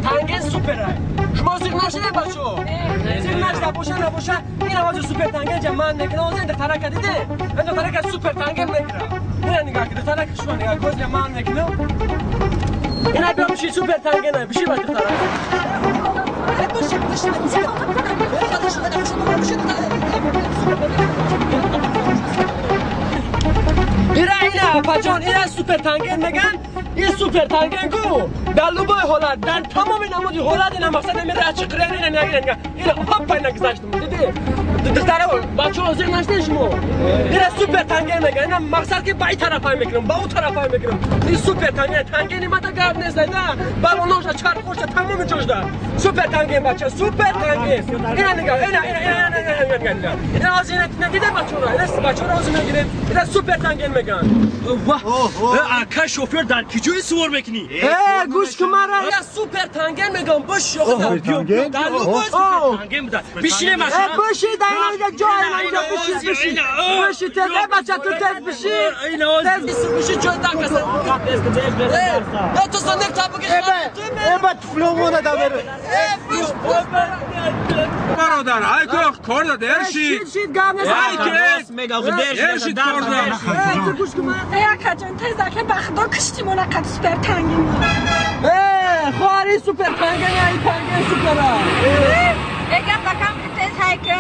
Танген супер ай. Шумо зиқ нашиде бачо? Зиқ нашида боша набоша, ин авази супер танген ҷа ман мекунам. Оз ин тарака диде? Ин тарака супер танген мекунам. Ина нигоҳ кун, тарака шумо нигоҳ кун, ҷа ман мекунам. Ина биё биши супер танген ай, биши бачо тарака. Биши, биши, биши. Ира ина бачон, ина супер танген меган. Ин супер танген ку дар любой ҳолат, дар тамоми намуди ҳолат ина мақсад мера чиқирен ина нагирен. Ина хопа ина гузаштум. Диди? Духтара бачаҳо зиқ нашдед шумо? Ина супер танген меган. Ина мақсад ки ба ин тарафай мекунам, ба ӯ тарафай мекунам. Ин супер танген, тангени мада гап нест, на. Балоношда, чархошда, тамоми ҷошда. Супер танген бача, супер танген. Ина нигоҳ, ина ина ина ина ина ина. Ина ҳозир ина диде бачаҳоро, ина бачаҳоро ҳозир мегирем. Ина супер танген меган. Ваҳ! Ака шофер дар киҷои сувор мекунӣ? Э, гӯш кун мара, я супер танген мегам, бош ёхта. Дар любой супер танген буда. Бишине машина. Э, биши, дар инҷа ҷой, инҷа биши, биши. Биши тез, э бача ту тез биши. Тез биши ҷой дар каса. Э, ту зандек табуки. Э, ба туфломона да бер. Э, биш. Бародар, ай ко кор да дерши. Шид, шид гап нест. Ай ке, дерши кор да. Э, ту гӯш кун мара. Э, акаҷон, тез ака ба худо кишти мона қад супер танген. Э, хоҳари супер танген, ай танген супера. Э, гап бакам ки тез ҳайка.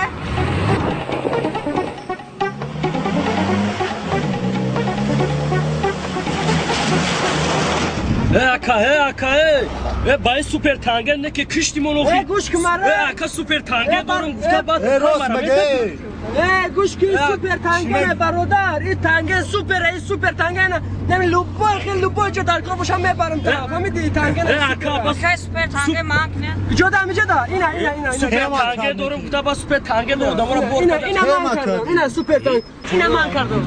Э, ака, э, ака, э. Э, ба ин супер танген не ки кишти мон охи. Э, гӯш кун мара. Э, ака супер танген дорум гуфта баъд. Э, рост меге. Э, гӯш кун супер танген бародар. Ин танген супер, ин супер танген. Нами любой хел любой ҷо дар кор бошам мебарам та. Фаҳмидӣ? Танген. Э, ака, бас Хай супер танген ман кунем. Ҷо да, ҷо да. Ина, ина, ина, ина. Супер танген дорум гуфта бас супер танген одаморо бор. Ина, ина ман кардам. Ина супер танген. Ина ман кардам.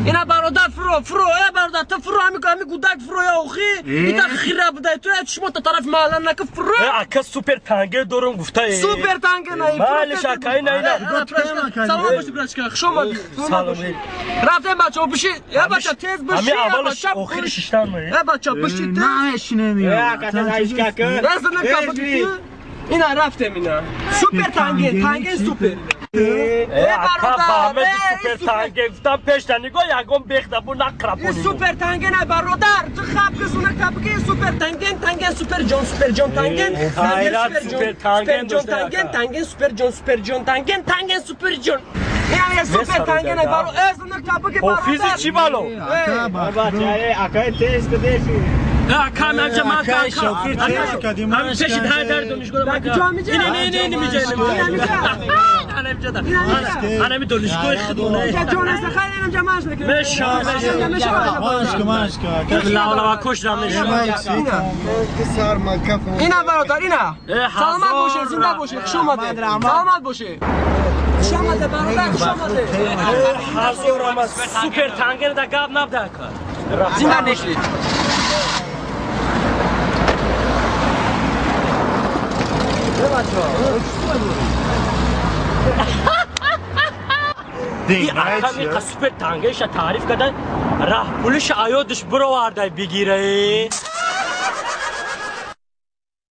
Ина бародар фуро, фуро, э бародар ту фуро, ҳами ҳами гудак фуро я охи. Ита хира будай ту шумо та тараф маҳалла нака фуро. Э, ака супер танген дорум гуфта. Супер танген ай. Малиш ака, ина, ина. Салом боши брачка, хуш омадӣ. Салом. Рафтем бачаҳо биши. Э бача тез биши. Ҳами аввалаш охири шиштан ме. Э бача биши тез. Намешинем. Э, ака тез айшка ку. Раз на капки. Ина рафтем ина. Супер танген, танген супер. Э, ака ба супер танген гуфтам пешта нигоҳ ягон бехда бу нақрапонӣ. Супер танген ай бародар, ту хаб кисуна капки супер танген, танген супер ҷон, супер ҷон танген. Хайрат супер танген ҷон танген, танген супер ҷон, супер ҷон танген, танген супер ҷон. Ина супер танген ай баро, э зана капки бародар. Ҳофизи чӣ бало? Бача, э, ака тез кудеши. Ака ман ман ҳам пеши дар дар донишгоҳ ман. Ина не не не миҷа не миҷа. Ана ми донишгоҳи худона. Ҷон аст хайр инам ҷамъаш мекунем. Меша меша. Машка машка. Лавлава кушдам меша. Ина бародар ина. Саломат бошед, зинда бошед, хуш омадед. Саломат бошед. Хуш омадед бародар, хуш омадед. Ҳазор омад супер танген да гап набда ака. Зинда бошед. Ин ака супер тангеша таъриф кардан, раҳпулиша аёдаш бировардай бигирае.